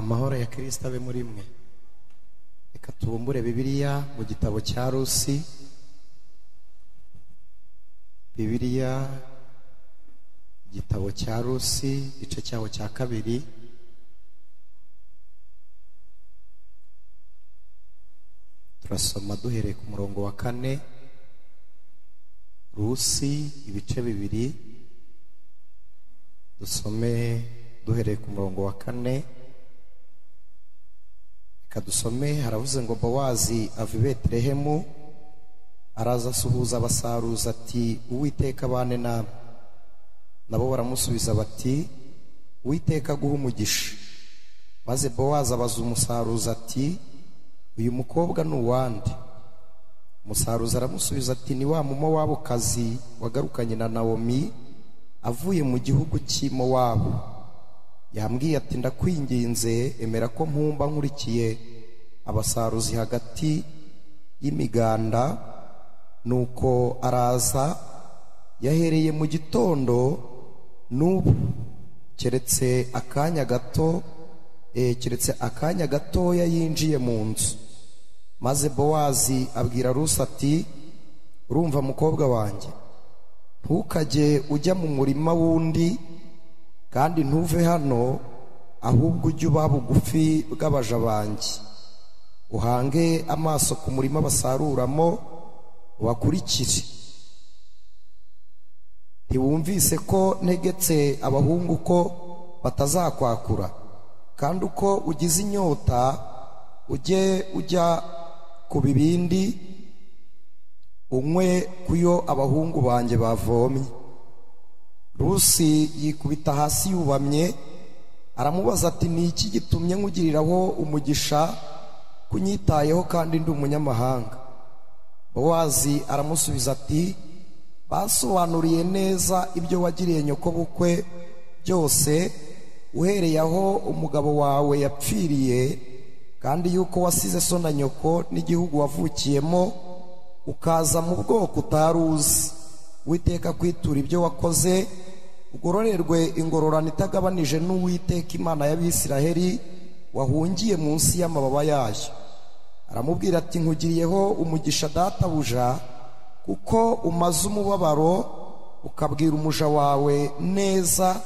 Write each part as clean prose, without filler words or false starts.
Amahoro ya Kristo abe muri mwe. Reka tubumbure Bibiliya mu gitabo cya Rusi. Bibiliya igitabo cya Rusi igice cyaho cya kabiri. Turasoma duhereye ku murongo wa 4. Rusi ibice bibiri, dusome duhereye ku murongo wa 4. Reka dusome. Haravuze ngo Bowazi ava i Betelehemu araza asuhuza abasaruzi ati Uwiteka abane namwe. Nabo baramusubiza bati Uwiteka aguhe umugisha. Maze Bowazi abaza umusaruzi ati uyu mukobwa ni uwande? Umusaruzi aramusubiza ati ni wa Mumowabukazi wagarukanye na Nawomi avuye mu gihugu cy'i Mowabu. Yambwiye ati ndakwinginze emera ko mpumba nkurikiye abasaruzi hagati y'imiganda. Nuko araza yahereye mu gitondo n'ubu keretse akanya gatoya yinjiye mu nzu. Maze Bowazi abwira Rusi ati urumva mukobwa wanjye, ntukajye ujya mu murima wundi kandi ntuve hano, ahubwo ujye uba bugufi bw'abaja banjye, uhange amaso ku murima basaruramo wakurikire. Ntiwumvise ko ntegetse abahungu ko batazakwakura? Kandi uko ugize inyota ujye ujya ku bibindi unywe kuyo abahungu banjye bavomye. Rusi yikubita hasi yubamye, aramubaza ati ni iki gitumye nkugiriraho umugisha kunyitayeho kandi ndi umunyamahanga? Bowazi aramusubiza ati basobanuriye neza ibyo wagiriye nyoko bukwe byose, uhereye aho umugabo wawe yapfiriye, kandi yuko wasize so na nyoko n'igihugu wavukiyemo ukaza mu bwoko utari uzi. Uwiteka kwitura ibyo wakoze, ugororerwe ingororano itagabanije n'Uwiteka Imana y'Abisiraheli wahungiye munsi y'amababa yayo. Aramubwira ati nkugiriyeho umugisha databuja, kuko umaze umubabaro ukabwira umuja wawe neza,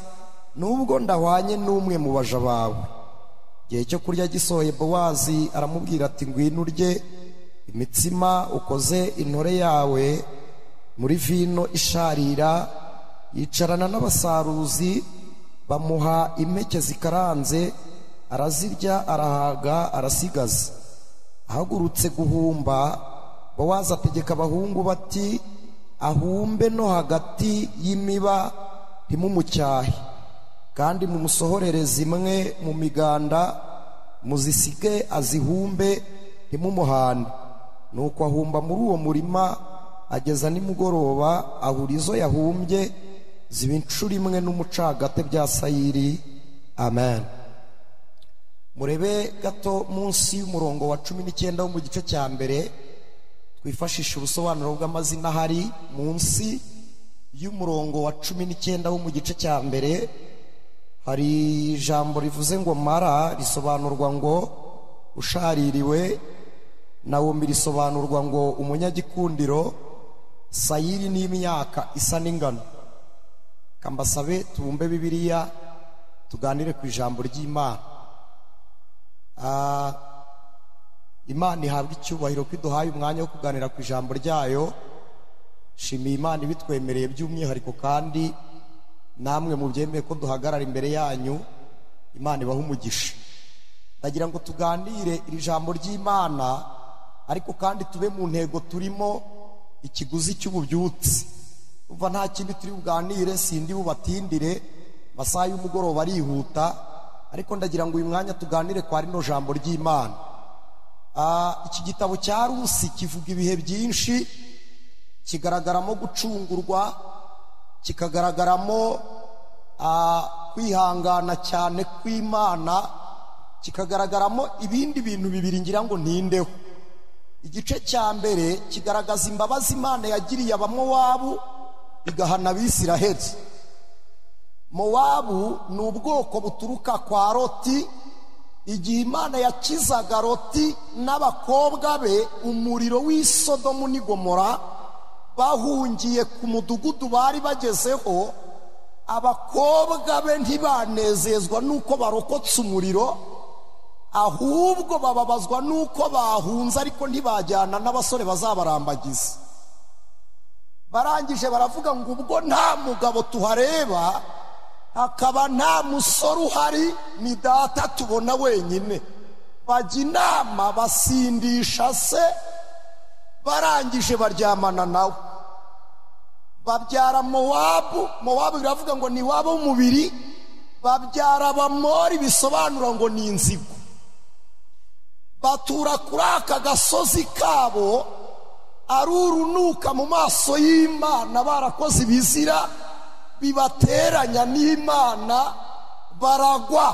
nubwo ndahwanye n'umwe mu baja bawe. Igihe cyo kurya gisohoye, Bowazi aramubwira ati ngwino urye imitsima ukoze intore yawe muri vino isharira. Yicarana n'abasaruzi bamuha impeke zikaranze, arazirya arahaga arasigaza. Ahagurutse guhumba, Bowazi ategeka abahungu bati ahumbe no hagati y'imiba ntimumucyahe, kandi mumusohorere zimwe mu miganda muzisige azihumbe ntimumuhane. Nuko ahumba muri uwo murima ageza nimugoroba, ahura izo yahumbye ziba inshuro imwe n'umucagate bya sayiri. Amen. Murebe gato munsi y'umurongo wa 19 wo mu gice cya mbere, twifashisha ubusobanuro bw'amazina hari munsi y'umurongo wa 19 wo mu gice cya mbere. Hari ijambo rivuze ngo Mara risobanurwa ngo ushaririwe, Nawomi risobanurwa ngo umunyagikundiro, Sayiri ni imyaka isa n'ingano. Kambasabe tubumbe Bibiliya tuganire ku ijambo ry'Imana. Imana ihabwa icyubahiro ko iduhaye umwanya wo kuganira ku ijambo ryayo. Shimiye Imana ibitwemereye by'umwihariko, kandi namwe mubyemeye ko duhagarara imbere yanyu. Imana ibahe umugisha. Ndagira ngo tuganire iri jambo ry'Imana, ariko kandi tube mu ntego turimo, ikiguzi cy'ububyutse. Umva nta kindi turi buganire, sindi bubatindire, masaha y'umugoroba arihuta, ariko ndagira ngo uyu mwanya tuganire kwa rino jambo ry'Imana. Iki gitabo cya Rusi kivuga ibihe byinshi, kigaragaramo gucungurwa, kikagaragaramo kwihangana cyane kw'Imana, kikagaragaramo ibindi bintu bibiri ngira ngo ntindeho. Igice cya mbere kigaragaza imbabazi Imana yagiriye Abamowabu igahana Abisiraheli. Mowabu ni ubwoko buturuka kwa Loti. Igihe Imana yakizaga Loti n'abakobwa be umuriro w'Isodomu n'i Gomora, bahungiye ku mudugudu bari bagezeho, abakobwa be ntibanezezwa nuko barokotse umuriro, ahubwo bababazwa nuko bahunze ariko ntibajyana n'abasore bazabarambagiza. Barangije baravuga ngo ubwo nta mugabo tuhareba, hakaba nta musore uhari, ni data tubona wenyine. Bajya inama basindisha se, barangije baryamana nawe, babyara Mowabu. Mowabu biravuga ngo ni wabo w'umubiri. Babyara Abamori, bisobanura ngo ni inzigo. Batura kuri aka gasozi kabo ari urunuka mu maso y'Imana, barakoze ibizira bibateranya n'Imana, baragwa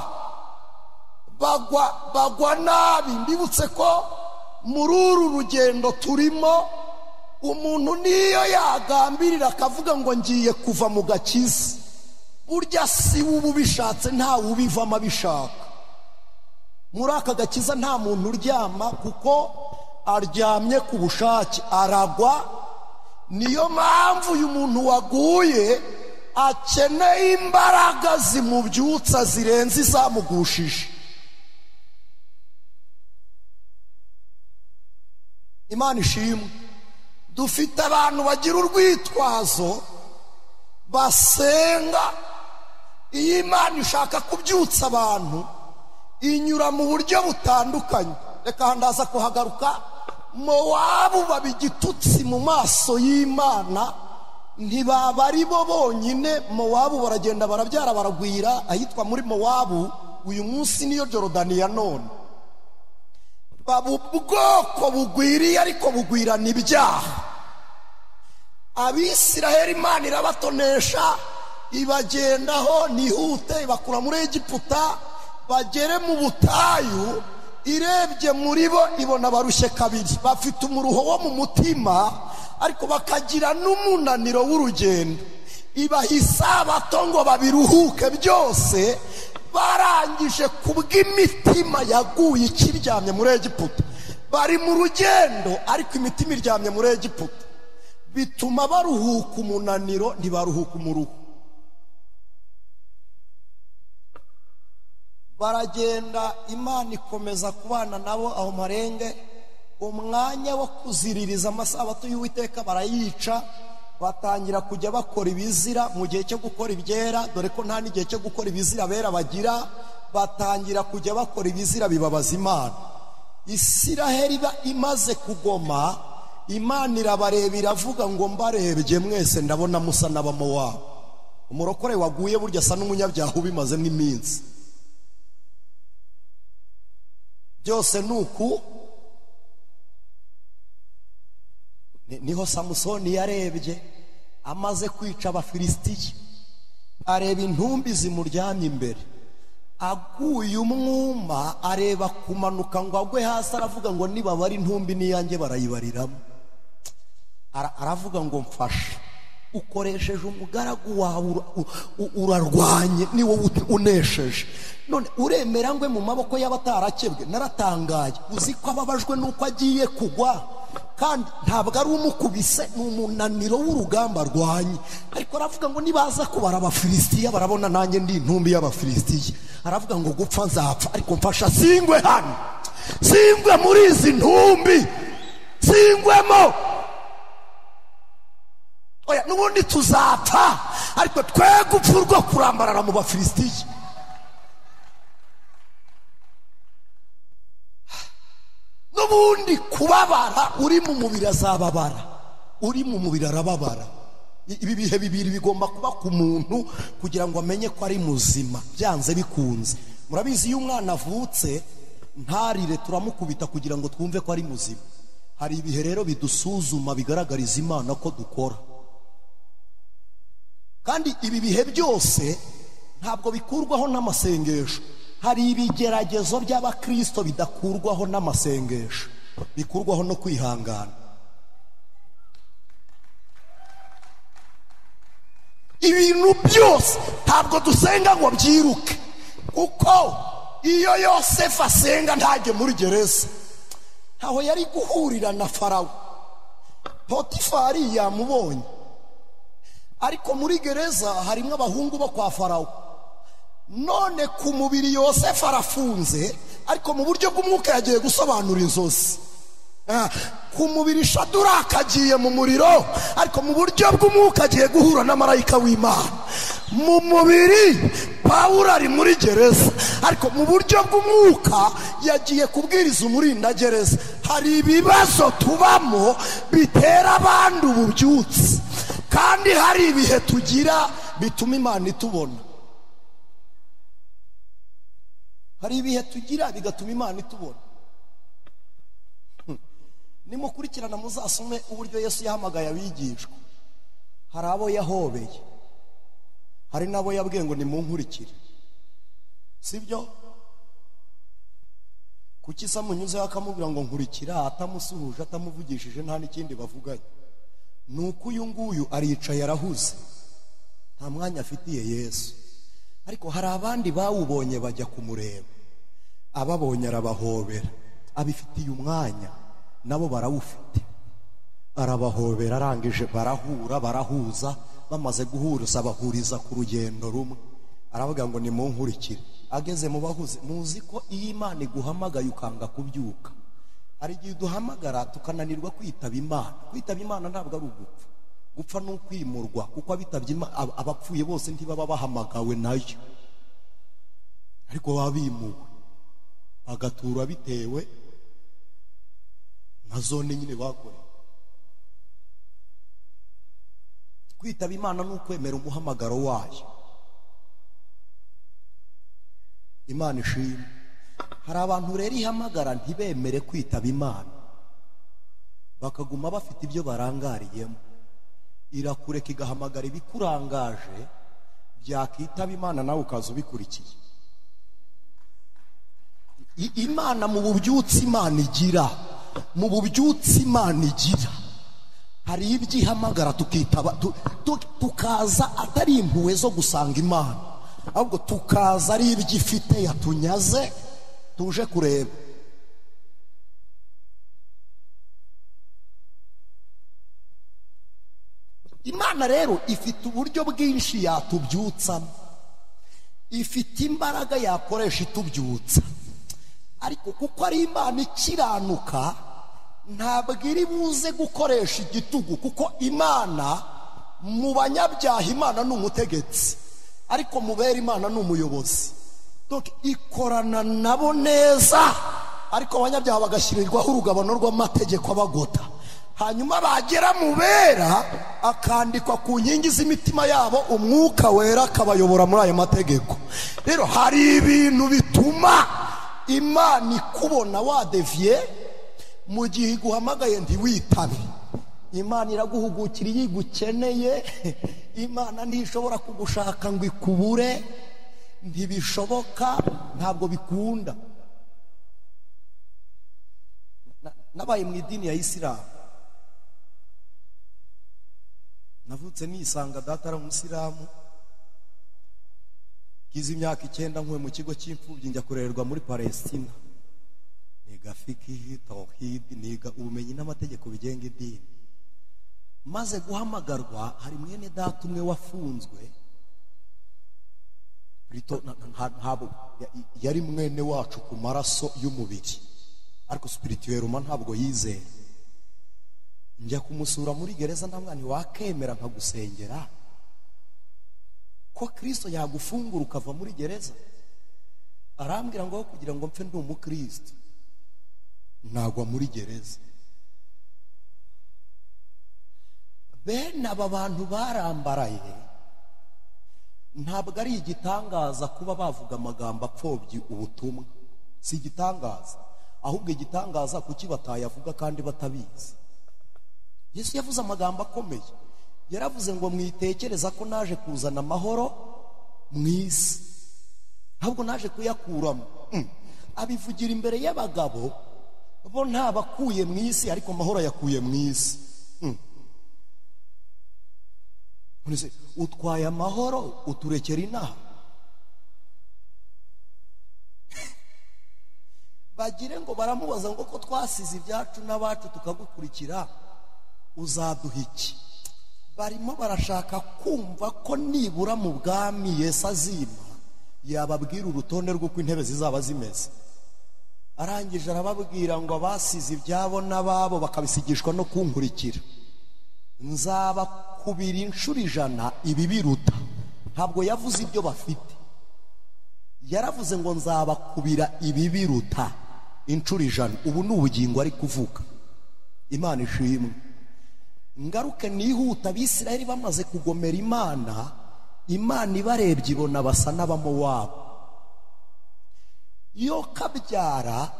bagwa nabi. Mbibutse ko muri uru rugendo turimo, umuntu niyo yagambirira akavuga ngo ngiye kuva mu gakiza, burya si ubu bishatse, ntawe ubivamo abishaka. Muri aka gakiza nta muntu uryama, kuko aryamye ku bushake aragwa. Niyo mpamvu uyu muntu waguye akeneye imbaraga zimubyutsa zirenze izamugushije. Imana ishimwe. Dufite abantu bagira urwitwazo, basenga. Iyo Imana ishaka kubyutsa abantu inyura mu buryo butandukanye. Reka ndaza kuhagaruka. Mowabu baba igitutsi mu maso y'Imana, ntibaba ari bo bonyine. Mowabu baragenda barabyara baragwira. Ahitwa muri Mowabu uyu munsi niyo Jorodani ya none. Baba ubwoko bugwiriye ariko bugwirana ibyaha. Abisiraheli Imana irabatonesha, ibagendaho nihute, ibakura muri Egiputa bagere mu butayu. Irebye muri bo ibona barushye kabiri, bafite umuruho wo mu mutima ariko bakagira n'umunaniro w'urugendo. Ibaha isabato ngo babiruhuke byose. Barangije kubw'imitima yaguye ikiryamye muri Egiputa, bari mu rugendo ariko imitima iryamye muri Egiputa, bituma baruhuka umunaniro ntibaruhuka umuruho. Baragenda, Imana ikomeza kubana nabo aho marenge. Umwanya wo kuziririza amasabato y'Uwiteka barayica, batangira kujya bakora ibizira mu gihe cyo gukora ibyera, dore ko nta n'igihe cyo gukora ibizira bera bagira. Batangira kujya bakora ibizira bibabaza Imana. Isiraheli iba imaze kugoma, Imana irabareba iravuga ngo mbarebye mwese ndabona musa n'Abamowabu. Umurokore waguye burya asa n'umunyabyaha ubimazemo iminsi. Byose nuku niho Samusoni yarebye amaze kwica Abafilisitiya, areba intumbi zimuryamye imbere, aguye umwuma, areba kumanuka ngo agwe hasi, aravuga ngo nibabara intumbi niyanjye barayibariramo. Aravuga ngo mfasha, ukoresheje umugaragu wawe urarwanye, ni wowe unesheje, none uremera ngwe mu maboko y'abatarakebwe. Naratangaye, uzi ko ababajwe nuko agiye kugwa, kandi ntabwo ari umukubise, ni umunaniro w'urugamba arwanye. Ariko aravuga ngo nibaza kubara Abafilisitiya barabona nanjye ndi intumbi y'Abafilisitiya. Aravuga ngo gupfa nzapfa, ariko mfasha singwe hano, singwe muri izi ntumbi, singwemo. Oya, n'ubundi tuzapfa, ariko twe gupfa urwo kurambarara mu Bafilisitiya. N'ubundi kubabara uri mu mubiri azababara, uri mu mubiri arababara. Ibi bihe bibiri bigomba kuba ku muntu kugira ngo amenye ko ari muzima byanze bikunze. Murabizi iyo umwana avutse ntarire turamukubita kugira ngo twumve ko ari muzima. Hari ibihe rero bidusuzuma bigaragariza Imana ko dukora. Kandi ibi bihe byose ntabwo bikurwaho n'amasengesho. Hari ibigeragezo by'abakristo bidakurwaho n'amasengesho, bikurwaho no kwihangana. Ibintu byose ntabwo dusenga ngo byiruke, kuko Iyo Yosefu asenga ntajye muri gereza, ntaho yari guhurira na Farawo. Potifari yamubonye, ariko muri gereza harimo abahungu bo kwa Farawo. None ku mubiri Yosefu arafunze, ariko mu buryo bw'umwuka yagiye gusobanura inzozi. Ku mubiri Shaduraka agiye mu muriro, ariko mu buryo bw'umwuka agiye guhura na marayika w'Imana. Mu mubiri Pawulo ari muri gereza, ariko mu buryo bw'umwuka yagiye kubwiriza umurindagereza. Hari ibibazo tubamo bitera abandi ububyutse, kandi hari ibihe tugira bituma Imana itubona. Hari ibihe tugira bigatuma Imana itubona. Nimukurikirana muzasome uburyo Yesu yahamagaye abigishwa. Hari abo yahobeye, hari n'abo yabwiye ngo nimunkurikire, sibyo? Kuki se amunyuzeho akamubwira ngo nkurikira, atamusuhuje, atamuvugishije, nta n'ikindi bavuganye? Nuko uyu nguyu aricaye arahuze, nta mwanya afitiye Yesu. Ariko hari abandi bawubonye bajya kumureba, ababonye arabahobera, abifitiye umwanya, nabo barawufite. Arabahobera, arangije barahura, barahuza. Bamaze guhuza bahuriza ku rugendo rumwe. Aravuga ngo nimunkurikire. Ageze mu bahuze, muzi ko iyo Imana iguhamagaye ukanga kubyuka, hari igihe duhamagara tukananirwa kwitaba Imana. Kwitaba Imana ntabwo ari ugupfa, gupfa ni ukwimurwa, kuko abitabye abapfuye bose ntibaba bahamagawe nayo, ariko baba bimuwe bagatura bitewe na zone nyine bakoreye. Kwitaba Imana ni ukwemera umuhamagaro wayo. Imana ishimwe. Hari abantu rero ihamagara ntibemere kwitaba Imana, bakaguma bafite ibyo barangariyemo. Irakureka igahamagara ibikurangaje, byakitaba Imana nawe ukaza ubikurikiye. Imana mu bubyutse Imana igira, mu bubyutse Imana igira, hari ibyo ihamagara tukitaba, tukaza atari impuhwe zo gusanga Imana, ahubwo tukaza ari ibyo ifite yatunyaze tuje kureba. Imana rero ifite uburyo bwinshi yatubyutsamo, ifite imbaraga yakoresha itubyutsa, ariko kuko ari Imana ikiranuka ntabwo iri buze gukoresha igitugu, kuko Imana mu banyabyaha Imana ni umutegetsi, ariko mubera Imana ni umuyobozi. Donc ikorana nabo neza, ariko abanyabyaha bagashyirirwaho urugabano rw'amategeko abagota. Hanyuma bagera mu bera akandikwa ku nkingi z'imitima yabo, umwuka wera akabayobora muri ayo mategeko. Rero hari ibintu bituma Imana ikubona wadeviye mu gihe iguhamagaye ntiwitabe. Imana iraguhugukira iyo igukeneye. Imana ntishobora kugushaka ngo ikubure, ntibishoboka, ntabwo bikunda. Nabaye mu idini ya Isilamu, navutse nisanga data ari umusilamu. Ngize imyaka 9 nkuwe mu kigo cy'imfubyi njya kurererwa muri Palestina, niga fikihi, tawhid, niga ubumenyi n'amategeko bigenga idini. Maze guhamagarwa, hari mwene data umwe wafunzwe, ntabwo yari mwene wacu ku maraso y'umubiri, ariko spirituellement ntabwo yizera. Njya kumusura muri gereza, ndamwana wakemera nkagusengera ko Kristo yagufungura ukava muri gereza? Arambwira ngo kugira ngo mpfe ndi umukristo nagwa muri gereza. Bene aba bantu barambaraye, ntabwo ari igitangaza kuba bavuga amagambo apfobye ubutumwa, si igitangaza, ahubwo igitangaza kuki batayavuga kandi batabizi. Yesu yavuze amagambo akomeye, yaravuze ngo mwitekereza ko naje kuzana amahoro mu isi, ahubwo naje kuyakuramo. Abivugira imbere y'abagabo bo ntabakuye mu isi, ariko amahoro yakuye mu isi. Utwaye amahoro uturekera inaha. Bagire ngo baramubaza ngo ko twasize ibyacu n'abacu tukagukurikira uzaduha iki? Barimo barashaka kumva ko nibura mu bwami Yesu azima yababwira urutonde rw'uko intebe zizaba zimeze. Arangije arababwira ngo abasize ibyabo n'ababo bakabisigishwa no kunkurikira, nzabakubira inshuro 100 ibibiruta. Ntabwo yavuze ibyo bafite, yaravuze ngo nzabakubira ibibiruta inshuro 100. Ubu ni ubugingo ari kuvuga. Imana ishimwe. Ngaruke nihuta, Abisirayeli bamaze kugomera Imana, Imana ibarebye ibona basa n'Abamowabu. Yo kabyara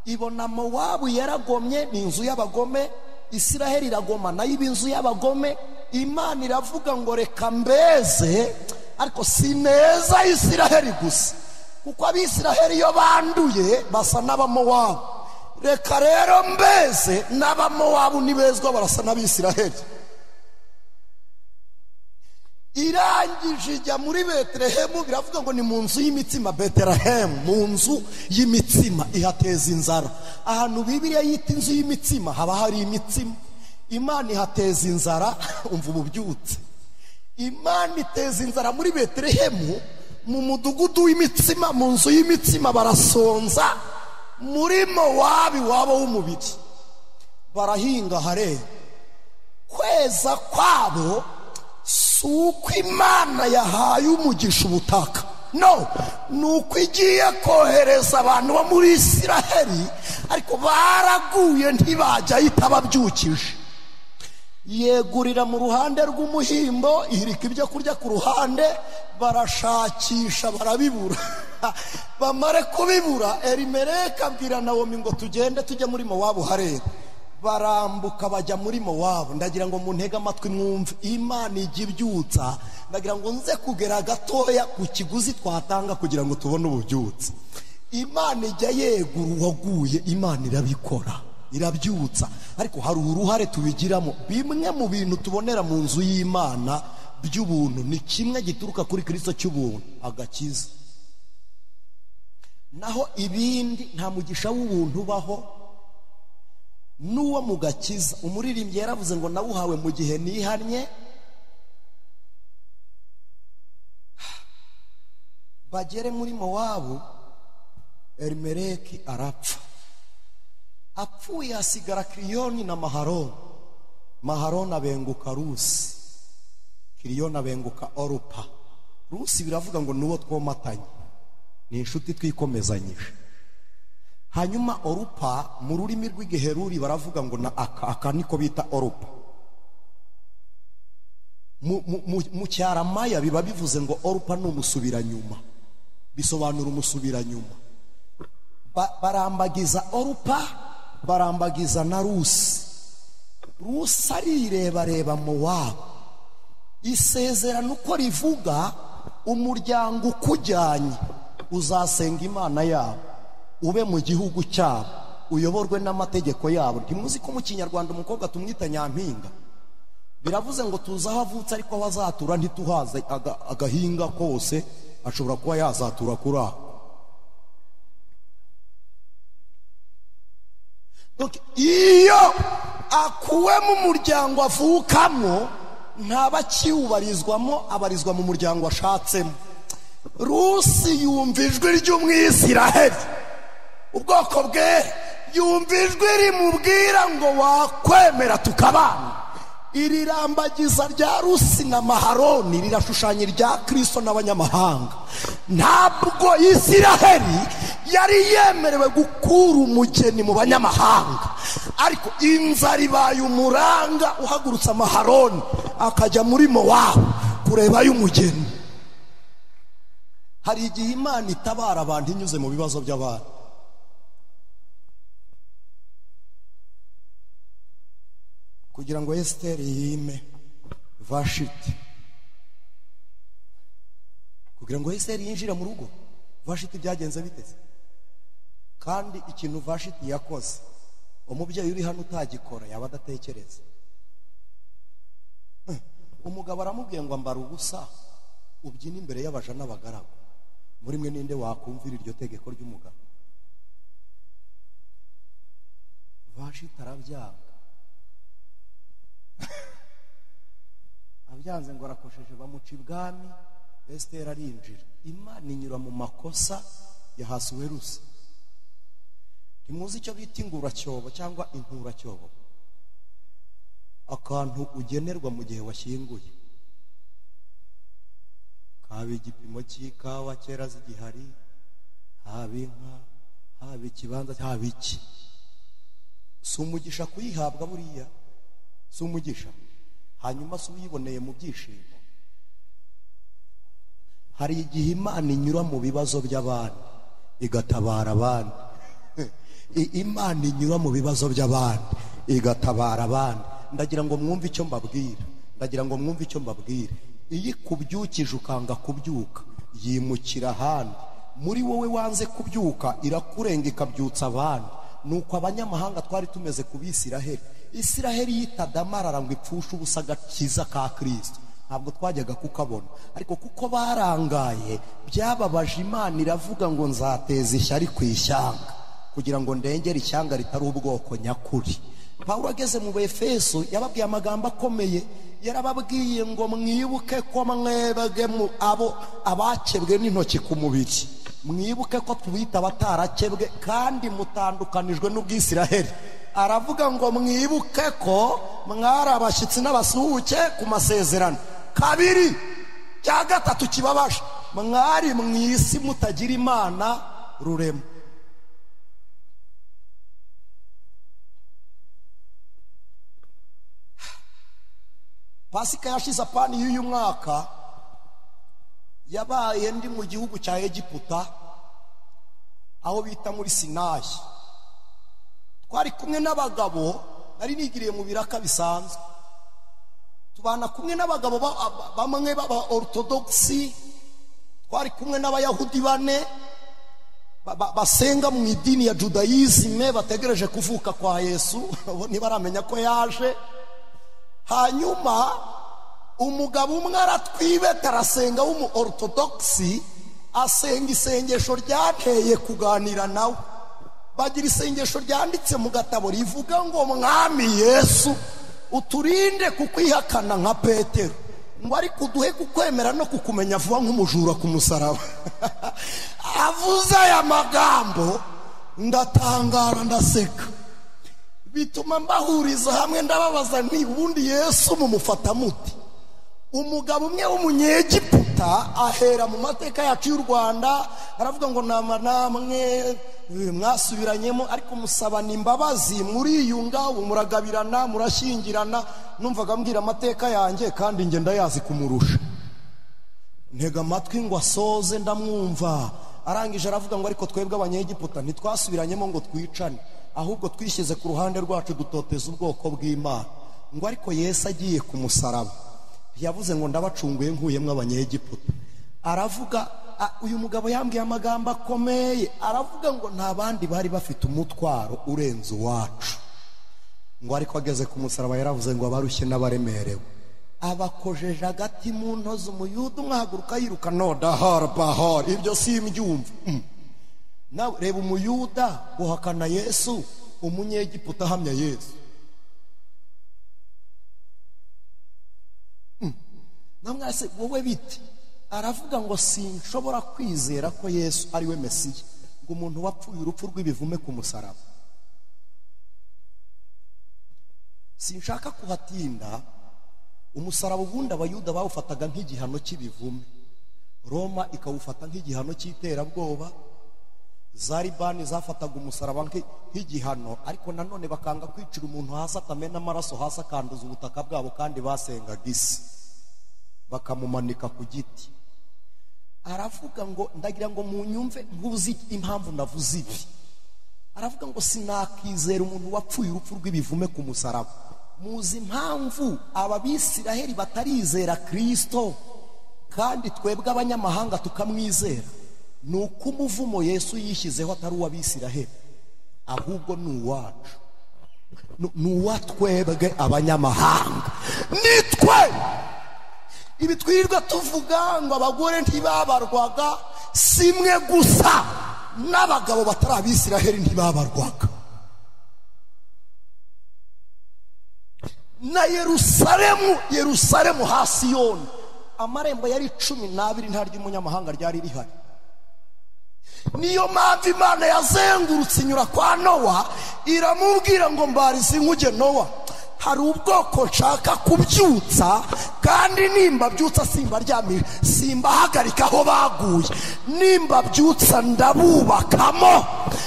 ibona Mowabu yaragomye, ni inzu y'abagome. Isiraheli iragoma nayo iba inzu y'abagome. Imana iravuga ngo reka mbeze, ariko si neza Isiraheli gusa, kuko Abisiraheli iyo banduye basa n'Abamowabu. Reka rero mbeze n'Abamowabu nibezwa barasa n'Abisiraheli. Irangije ijya muri Betelehemu, biravuga ngo ni mu nzu y'imitsima. Betelehemu mu nzu y'imitsima, ihateza inzara. Ahantu Bibiliya yita inzu y'imitsima haba hari imitsima. Imana ihateza inzara. Umva ububyutse. Imana iteza inzara muri Betelehemu, mu mudugudu w'imitsima, mu nzu y'imitsima barasonza. Muri Mowabu wabo w'umubiri barahinga harera. Kweza kwabo si uko Imana yahaye umugisha ubutaka, no, ni uko igiye kohereza abantu bo muri Isiraheli, ariko baraguye ntibajya itababyukije. Yegurira mu ruhande rw'umuhimbo, ihirika ibyo kurya ku ruhande, barashakisha barabibura. Bamare kubibura, Elimeleki abwira Nawomi ngo tugende tujye muri Mowabu harera. Barambuka bajya muri Mowabu. Ndagira ngo muntege amatwi mwumve, Imana ijya ibyutsa. Ndagira ngo nze kugera gatoya ku kiguzi twatanga kugira ngo tubone ububyutse. Imana ijya yegura uwaguye, Imana irabikora, irabyutsa, ariko hari uruhare tubigiramo. Bimwe mu bintu tubonera mu nzu y'Imana by'ubuntu ni kimwe gituruka kuri Kristo cy'ubuntu, agakiza. Naho ibindi nta mugisha w'ubuntu ubaho n'uwo mu gakiza. Umuririmbyi yaravuze ngo nawuhawe mu gihe nihannye. Bagere muri Mowabu, Elimeleki arapfa. Apfuye hasigara Kiriyoni na Maharoni. Maharoni abenguka Rusi, Kiriyoni abenguka Orupa. Rusi biravuga ngo nuwo twomatanye, ni inshuti twikomezanyije. Hanyuma Orupa mu rurimi rw'igiheruri baravuga ngo na aka niko bita Orupa. Mu Cyaramaya biba bivuze ngo Orupa ni umusubiranyuma, bisobanura umusubiranyuma. Barambagiza Orupa, barambagiza na Rusi. Rusi arirebareba Mowabu. Isezerano uko rivuga, umuryango ukujyanye uzasenga Imana yabo, ube mu gihugu cyabo, uyoborwe n'amategeko yabo. Ntimuzi ko mu Kinyarwanda umukobwa tumwita nyampinga? Biravuze ngo tuzi aho avutse, ariko aho azatura ntituhaze. Agahinga kose ashobora kuba yazatura kuri aho. Iyo akuwe mu muryango avukamo ntaba akiwubarizwamo, abarizwa mu muryango ashatsemo. Rusi yumva ijwi ry'Umwisiraheli, ubwoko bwe, yumva ijwi rimubwira ngo wakwemera tukabana. Iri rambagiza rya Rusi na Maharoni rirashushanya irya Kristo n'abanyamahanga. Ntabwo Isiraheli yari yemerewe gukura umugeni mu banyamahanga, ariko inzara ibaye umuranga uhagurutsa Maharoni akajya muri Mowabu kurebayo umugeni. Hari igihe Imana itabara abantu inyuze mu bibazo by'abantu. Kugira ngo Esiteri yime Vashiti, kugira ngo Esiteri yinjire mu rugo, Vashiti byagenze biteze. Kandi ikintu Vashiti yakoze, umubyeyi uri hano utagikora yaba adatekereza. Umugabo aramubwiye ngo ambara ubusa ubyine imbere y'abaja n'abagaragu. Muri mwe ninde wakumvira iryo tegeko ry'umugabo? Vashiti arabyanga, abyanze ngo arakosheje, bamuca ibwami. Esiteri arinjira. Imana inyura mu makosa ya Ahasuwerusi. Ntimuzi icyo bita inguracyobo cyangwa inkuracyobo? Akantu ugenerwa mu gihe washyinguye, haba igipimo cy'ikawa kera zigihari, haba inka, haba ikibanza, haba iki. Si umugisha kuyihabwa buriya, si umugisha. Hanyuma si uyiboneye mu byishimo. Hari igihe Imana inyura mu bibazo by'abandi igatabara abandi. Imana inyura mu bibazo by'abandi igatabara abandi. Ndagira ngo mwumve icyo mbabwira, ndagira ngo mwumve icyo mbabwira. Iyo ikubyukije ukanga kubyuka, yimukira ahandi. Muri wowe wanze kubyuka, irakurenga ikabyutsa abandi. Nuko abanyamahanga twari tumeze ku Bisiraheli. Isiraheli yitadamarara ngo ipfushe ubusa agakiza ka Kristo, ntabwo twajyaga kukabona. Ariko kuko barangaye, byababaje Imana, iravuga ngo nzateza ishyari ku ishyanga kugira ngo ndengere ishyanga ritari ubwoko nyakuri. Pawulo ageze mu Befeso yababwiye amagambo akomeye. Yarababwiye ngo mwibuke ko mwebwe abo abakebwe n'intoki ku mubiri, mwibuke ko tubita abatarakebwe kandi mutandukanijwe n'ubwisiraheli. Aravuga ngo mwibuke ko mwari abashyitsi n'abasuhuke ku masezerano. Kabiri cya gatatu kibabaje, mwari mu isi mutagira Imana rurema. Pasika yashize apani y'uyu mwaka yabaye ndi mu gihugu cya Egiputa, aho bita muri Sinayi. Twari kumwe n'abagabo, nari nigiriye mu biraka bisanzwe. Tubana kumwe n'abagabo bamwe baba orthodoxi, twari kumwe n'abayahudi bane basenga mu idini ya Judaisme, bategereje kuvuka kwa Yesu, ntibaramenya ko yaje. Hanyuma umugabo umwe aratwibeta, arasenga w'umu orthodoxi, asenga isengesho ryateye kuganira nawe. Bagira isengesho ryanditse mu gatabo rivuga ngo Mwami Yesu uturinde kukwihakana nka Petero, ngo ariko uduhe kukwemera no kukumenya vuba nk'umujura ku musaraba. Avuze aya magambo ndatangara, ndaseka, bituma mbahuriza hamwe, ndababaza nti ubundi Yesu mumufata muti? Umugabo umwe w'umunyegiputa ahera mu mateka yacu y'u Rwanda, aravuga ngo nama namwe mwasubiranyemo, ariko musabana imbabazi, muriyunga, muragabirana, murashyingirana. Numvaga mbwira amateka yanjye kandi nge ndayazi kumurusha. Ntega amatwi ngo asoze, ndamwumva. Arangije aravuga ngo ariko twebwe abanyegiputa ntitwasubiranyemo ngo twicane, ahubwo twishyize ku ruhande rwacu dutoteza ubwoko bw'Imana. Ngo ariko Yesu agiye ku musaraba yavuze ngo ndabacunguye nkuyemwe abanyegiputa. Aravuga, uyu mugabo yambwiye amagambo akomeye, aravuga ngo nta bandi bari bafite umutwaro urenze uwacu. Ngo ariko ageze ku musaraba yaravuze ngo abarushye n'abaremerewe, abakojeje agati mu ntozi. Umuyuda umwe ahaguruka yiruka, no dahar bahar, ibyo simbyumva. Nawe reba umuyuda guhakana Yesu, umunyegiputa ahamya Yesu. Namwase wowe biti? Aravuga ngo sinshobora kwizera ko Yesu ari we Mesiya, ngo umuntu wapfuye urupfu rw'ibivume ku musaraba. Sinshaka kuhatinda. Umusaraba ubundi abayuda bawufataga nk'igihano cy'ibivume, Roma ikawufata nk'igihano cy'iterabwoba, Zaribani zafataga umusaraba nk'igihano, ariko nanone bakanga kwicira umuntu hasi atamena amaraso hasi akanduza ubutaka bwabo, kandi basengaga isi, bakamumanika ku giti. Aravuga ngo ndagira ngo munyumve nkuzi impamvu navuze ibi. Aravuga ngo sinakizera umuntu wapfuye urupfu rw'ibivume ku musaraba. Muzi impamvu ababisiraheli batarizera Kristo kandi twebwe abanyamahanga tukamwizera? Ni uko umuvumo Yesu yishyizeho atari uw'abisiraheli, ahubwo ni uwacu, ni uwatwebwe abanyamahanga. Nitwe ibi twirirwa tuvuga ngo abagore ntibabarwaga, simwe gusa, n'abagabo batari abisiraheli ntibabarwaga. Na Yerusalemu, Yerusalemu hasi yone, amarembo yari 12, nta ry'umunyamahanga ryari rihari. Niyo mpamvu Imana yazengurutse inyura kwa Nowa, iramubwira ngo mbarize inkuge Nowa, hari ubwoko nshaka kubyutsa, kandi nimba byutsa simbaryamira, simbahagarika aho baguye, nimba byutsa ndabubakamo,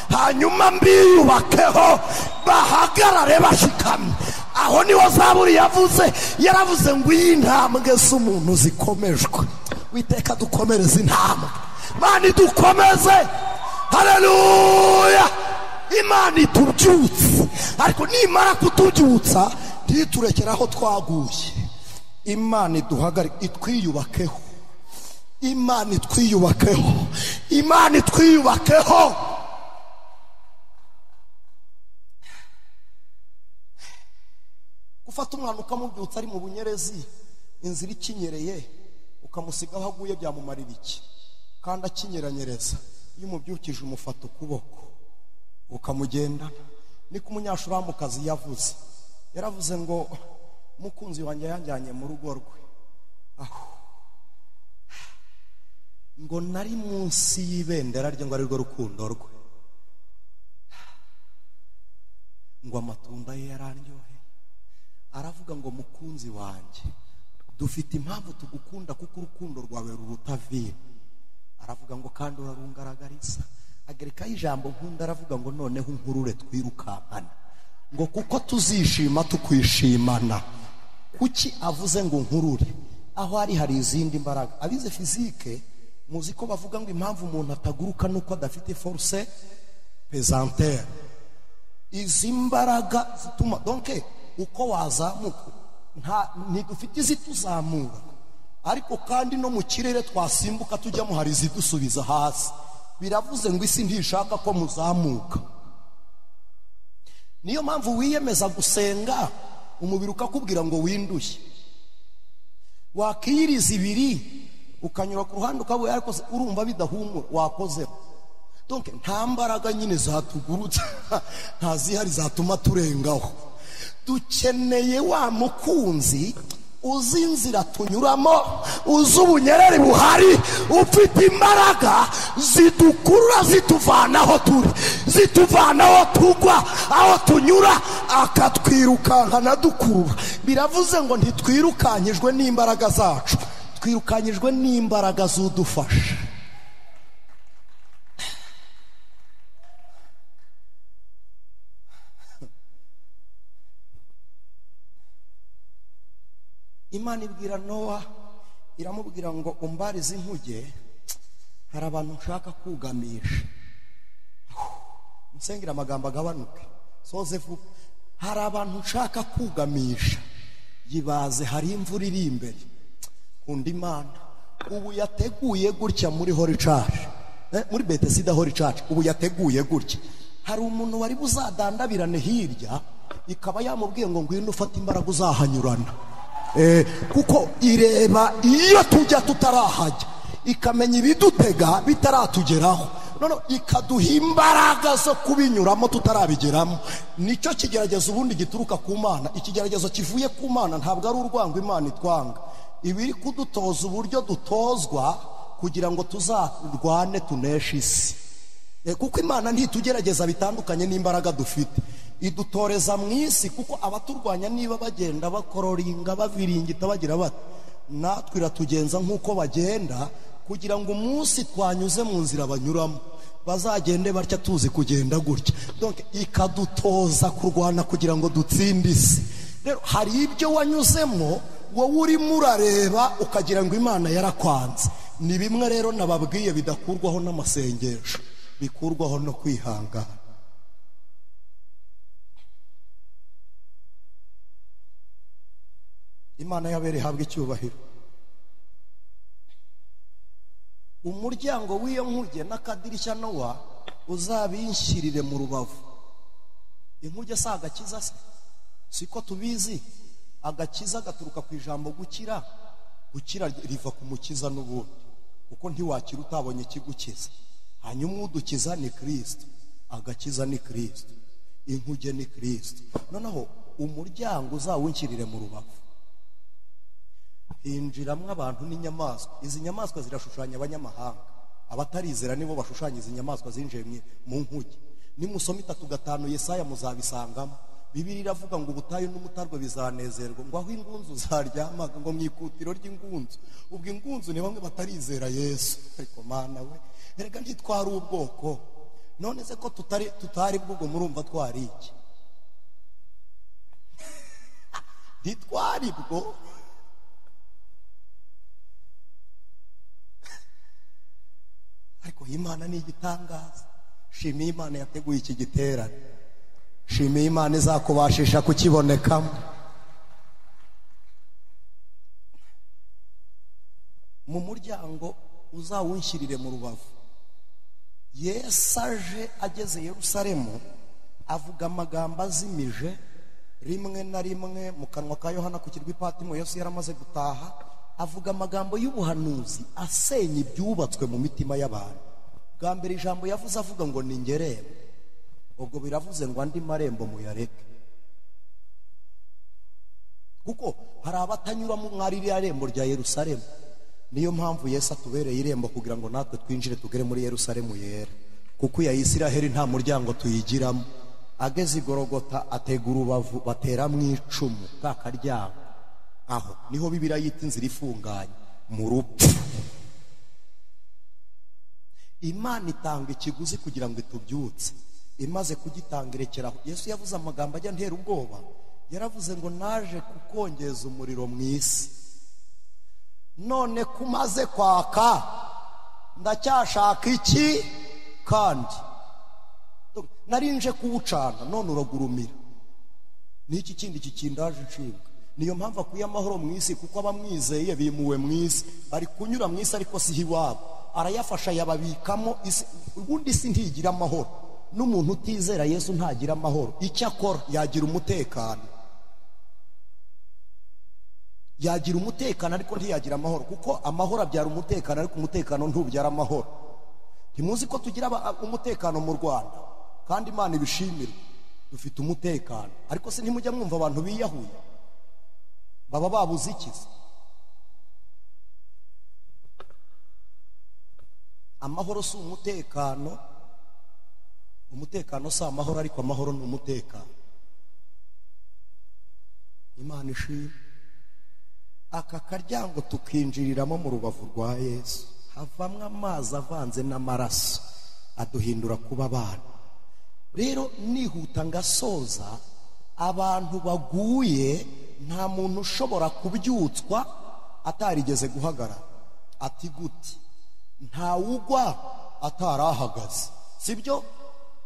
hanyuma mbiyubakeho bahagarare bashikamye. Aho niho Zaburi yavuze, yaravuze ngo iyi ntambwe z'umuntu zikomejwe. Witeka dukomereze intambwe, Imana idukomeze. Haleluya! Imana itubyutse, ariko nimara kutubyutsa ntiturekere aho twaguye. Imana iduhagarike, itwiyubakeho. Imana itwiyubakeho. Imana itwiyubakeho. Gufata umwana ukamubyutsa ari mu bunyerezi, inzira ikinyereye, ukamusiga aho aguye byamumarira iki? Kandi akinyeranyereza. Iyo umubyukije umufata ukuboko ukamugendana. Niko umunyashuramukazi yavuze, yaravuze ngo mukunzi wanjye yanjyanye mu rugo rwe, aho ngo nari munsi y'ibendera rye, ngo ari rwo rukundo rwe, ngo amatunda ye yararyoheye. Aravuga ngo mukunzi wanjye, dufite impamvu tugukunda, kuko urukundo rwawe ruruta vino. Aravuga ngo kandi urarungaragariza. Agerekaho ijambo nkunda, aravuga ngo noneho nkurure twirukankana, ngo kuko tuzishima tukwishimana. Kuki avuze ngo nkurure? Aho ari hari izindi mbaraga. Abize fizike muzi ko bavuga ngo impamvu umuntu ataguruka nuko adafite force pesantere. Izi mbaraga zituma donc uko wazamuka, nta ntidufite izituzamura, ariko kandi no mu kirere twasimbuka tujyamo hari izidusubiza hasi. Biravuze ngo isi ntishaka ko muzamuka. Niyo mpamvu wiyemeza gusenga, umubiri ukakubwira ngo winduye. Wakiriza ibiri ukanyura ku ruhande ukabuye, ariko urumva bidahumura, wakozeho. Donc nta mbaraga nyine zatugurutsa, nta zihari zatuma turengaho. Dukeneye wa mukunzi uzi inzira tunyuramo, uzi ubunyereri buhari, ufite imbaraga zidukurura zituvana aho turi, zituvana aho tugwa, aho tunyura, akatwirukankana dukurura. Biravuze ngo ntitwirukanyijwe n'imbaraga zacu, twirukanyijwe n'imbaraga z'udufasha. Imana ibwira Nowa, iramubwira ngo umbarize inkuge, hari abantu nshaka kugamisha. Nsengera amagambo agabanuke, soze vuba. Hari abantu nshaka kugamisha, yibaze hari imvura iri imbere. Kunda Imana ubu yateguye gutya muri Holy Church, muri Bethesda Holy Church, ubu yateguye gutya. Hari umuntu wari buzadandabirane hirya, ikaba yamubwiye ngo ngwino ufate imbaraga uzahanyurana. Kuko ireba iyo tujya tutarahajya, ikamenya ibidutega bitaratugeraho, none ikaduha imbaraga zo kubinyuramo tutarabigeramo. Nicyo kigeragezo ubundi gituruka ku Mana. Ikigeragezo kivuye ku Mana ntabwo ari urwango Imana itwanga, ibiri kudutoza uburyo dutozwa kugira ngo tuzarwane tuneshe isi. Kuko Imana ntitugerageza bitandukanye n'imbaraga dufite, idutoreza mu isi, kuko abaturwanya niba bagenda bakororinga baviringita bagira bati, natwe iratugenza nk'uko bagenda, kugira ngo umunsi twanyuze mu nzira banyuramo bazagende batya tuzi kugenda gutya. Donc ikadutoza kurwana kugira ngo dutsinde isi. Rero hari ibyo wanyuzemo wowe urimo urareba ukagira ngo Imana yarakwanze. Ni bimwe rero nababwiye bidakurwaho n'amasengesho, bikurwaho no kwihangana. Imana yabere ihabwe icyubahiro. Umuryango w'iyo nkuge n'akadirishya Nowa uzabinshyirire mu rubavu. Inkuge si agakiza se? Siko tubizi, agakiza gaturuka ku ijambo gukira. Gukira riva ku mukiza n'ubundi, kuko ntiwakira utabonye ikigukiza. Hanyuma udukiza ni Kristo, agakiza ni Kristo, inkuge ni Kristo. Noneho Umuryango uzawunshyirire mu rubavu. Hinjiramo abantu n'inyamaswa. Izi nyamaswa zirashushanya abanyamahanga, abatarizera nibo bashushanya izi nyamaswa zinjiye mu nkuge. Nimusoma 3:5 Yesaya muzabisangamo. Bibiliya iravuga ngo ubutayu n'umutarwe bizanezerwa, ngo aho ingunzu zaryamaga, ngo mu ikutiro ry'ingunzu. Ubwo ingunzu ni bamwe batarizera Yesu. Ariko Mana we, erega ntitwari ubwoko. None se ko tutari bw'ubwo, murumva twari iki? Ntitwari bwo. Ariko Imana ni igitangaza. Shimiye Imana yateguye iki giterane. Shimiye Imana izakubashisha kukibonekamo. Mu muryango uzawunshyirire mu rubavu. Yesu aje ageze Yerusalemu avuga amagambo azimije rimwe na rimwe mu kanwa ka Yohana ku kirwa Patimo. Yesu yaramaze gutaha, avuga amagambo y'ubuhanuzi asenya ibyubatswe mu mitima y'abantu. Bwa mbere ijambo yavuze avuga ngo ni ngerembo. Ubwo biravuze ngo andi marembo muyareke, kuko hari abatanyuramo mwari ririya rembo rya Yerusalemu. Niyo mpamvu Yesu atubereye irembo kugira ngo natwe twinjire tugere muri Yerusalemu yera, kuko iya Isiraheli nta muryango tuyigiramo. Ageze i Gorogota atega urubavu batera mu icumu ka karyango. Aho niho Bibiliya yita inzira ifunganye mu rupfu. Imana itanga ikiguzi kugira ngo itubyutse. Imaze kugitanga irekeraho. Yesu yavuze amagambo ajya ntera ubwoba. Yaravuze ngo naje kukongeza umuriro mu isi, none kumaze kwaka ndacyashaka iki? Kandi narinje kuwucana none uragurumira. Niki kindi kikindaje inshinga? Niyo mpamvu akuye amahoro mu isi, kuko abamwizeye bimuwe mu isi, bari kunyura mu isi ariko si iwabo. Arayafasha yababikamo isi. Ubundi isi ntigira amahoro, n'umuntu utizera Yesu ntagira amahoro. Icyo akora yagira umutekano, yagira umutekano ariko ntiyagira amahoro, kuko amahoro abyara umutekano ariko umutekano ntubyara amahoro. Ntimuzi ko tugira umutekano mu Rwanda kandi Imana ibishimira, dufite umutekano. Ariko se ntimujya mwumva abantu biyahuye baba babuze ikiza? Amahoro si umutekano, umutekano si amahoro, ariko amahoro ni umutekano. Imana ishimwe. Aka karyango tukinjiriramo mu rubavu rwa Yesu, havamwo amazi avanze n'amaraso aduhindura kuba abana. Rero nihuta ngasoza, abantu baguye nta muntu ushobora kubyutswa atarigeze guhagarara. Ati gute? Ntawugwa atarahagaze, sibyo?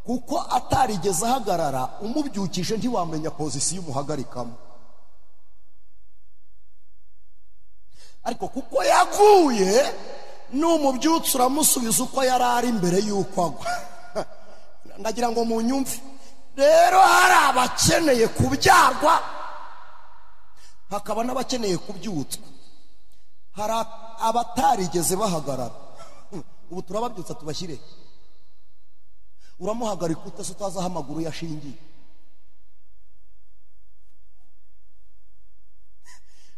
Kuko atarigeze ahagarara, umubyukije ntiwamenya pozisiyo umuhagarikamo. Ariko kuko yaguye, n'umubyutsa uramusubiza uko yari ari mbere y'uko agwa. Ndagira ngo munyumve. Rero hari abakeneye kubyarwa, hakaba n'abakeneye kubyutswa. Hari abatarigeze bahagarara. Ubu turababyutsa tubashyire. Uramuhagarika ute se utazi aho amaguru yashingiye?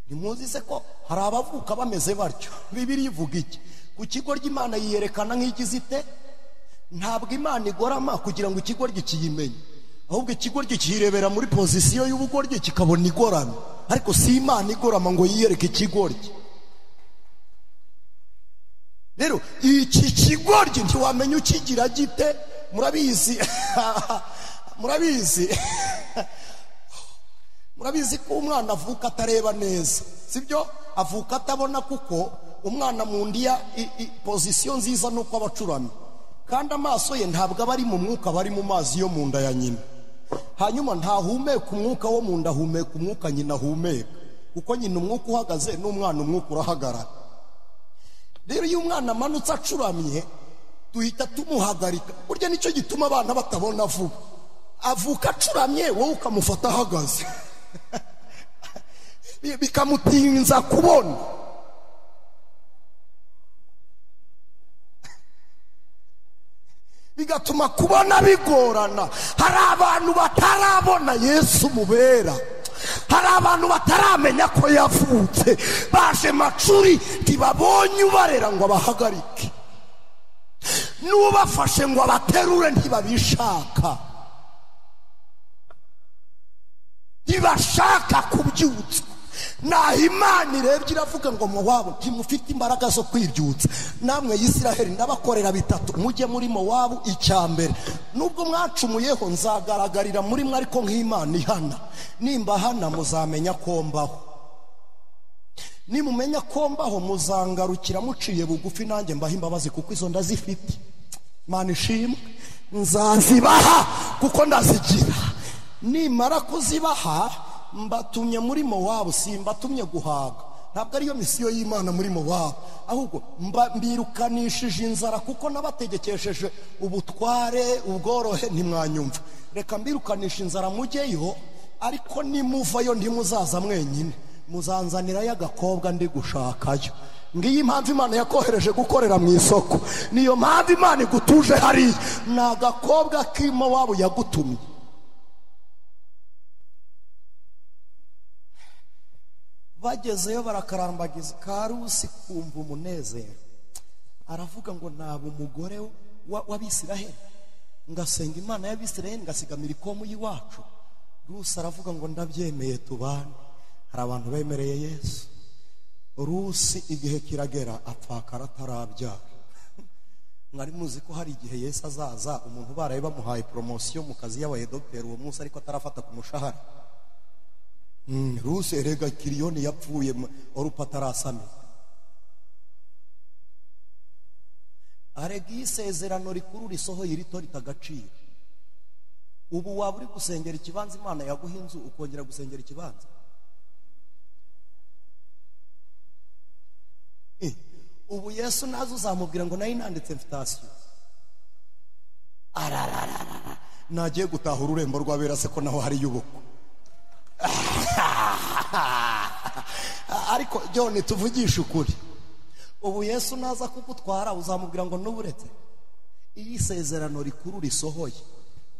Ntimuzi se ko hari abavuka bameze batyo? Bibiliya ivuga iki? Ku kigo ry'Imana yiyerekana nk'igize ite? Ntabwo Imana igorama kugira ngo ikigoryi kiyimenye, ahubwo ikigoryi kiyirebera muri pozisiyo y'ubugoryi kikabona igorama. Ariko si Imana igorama ngo yiyereke ikigoryi. Rero iki kigoryi ntiwamenya ukigira gite. Murabizi murabizi murabizi ko umwana avuka atareba neza, sibyo? Avuka atabona, kuko umwana mu nda pozisiyo nziza nuko abacuramye, kandi amaso ye ntabwo aba ari mu mwuka, aba ari mu mazi yo mu nda ya nyina. Hanyuma ntahumeka umwuka wo mu nda, ahumeka umwuka nyina ahumeka, kuko nyina umwuka uhagaze n'umwana umwuka urahagarara. Rero iyo umwana amanutse acuramye duhita tumuhagarika. Burya nicyo gituma abana batabona vuba. Avuka acuramye, wowe ukamufata ahagaze, bikamutinza kubona. Bigatuma kubona bigorana. Hari abantu batarabona Yesu mubera, hari abantu bataramenya ko yavutse, baje macuri ntibabonye ubarera ngo abahagarike, n'ubafashe ngo abaterure ntibabishaka, ntibashaka kubyutsa. Naho Imana irebye iravuga ngo Mowabu ntimufite imbaraga zo kwibyutsa, namwe Isiraheli ndabakorera bitatu, mujye muri Mowabu. Icya mbere, nubwo mwacumuyeho nzagaragarira muri mwe ariko nk'Imana ihana, nimba hana muzamenya ko mbaho, nimumenya ko mbaho muzangarukira muciye bugufi, nanjye mbaha imbabazi kuko izo ndazifite. Imana ishimwe, nzazibaha kuko ndazigira. Nimara kuzibaha mbatumye muri Mowabu, simbatumye guhaga, ntabwo ariyo misiyo y'Imana muri Mowabu, ahubwo mbirukanishije inzara kuko nabategekesheje ubutware ubworohe ntimwanyumva. Reka mbirukanisha inzara mujyeyo, ariko nimuvayo ntimuzaza mwenyine, muzanzanirayo agakobwa ndi gushakayo. Ngiyi impamvu Imana yakohereje gukorera mu isoko, niyo mpamvu Imana igutuje hariya, ni agakobwa k'Imowabu yagutumye. Bagezeyo barakarambagiza, Karusi kumva umunezero, aravuga ngo naba umugore w'Abisiraheli, ngasenga Imana y'Abisiraheli, ngasigamira ikomu y'iwacu. Rusi aravuga ngo ndabyemeye tubane. Hari abantu bemereye Yesu. Rusi igihe kiragera apfakara atarabyara. Mwari muzi ko hari igihe Yesu azaza umuntu baraye bamuhaye promotion mu kazi yabaye docteur uwo munsi ariko atarafata ku mushahara. Rusi erega kiriyoni yapfuye orupa atarasame. Arega isezerano rikuru risohoye irito ritagaciro. Ubu waba uri gusengera ikibanza Imana yaguha inzu ukongera gusengera ikibanza. Ubu Yesu nazo uzamubwira ngo nayo nanditse invitation. Arararara nagiye gutaha ururembo rw'abera se ko naho hari yubukwe. Ariko John tuvugisha ukuri, ubu Yesu naza kugutwara uzamubwira ngo nuburetse. Iyi sezerano rikuru risohoye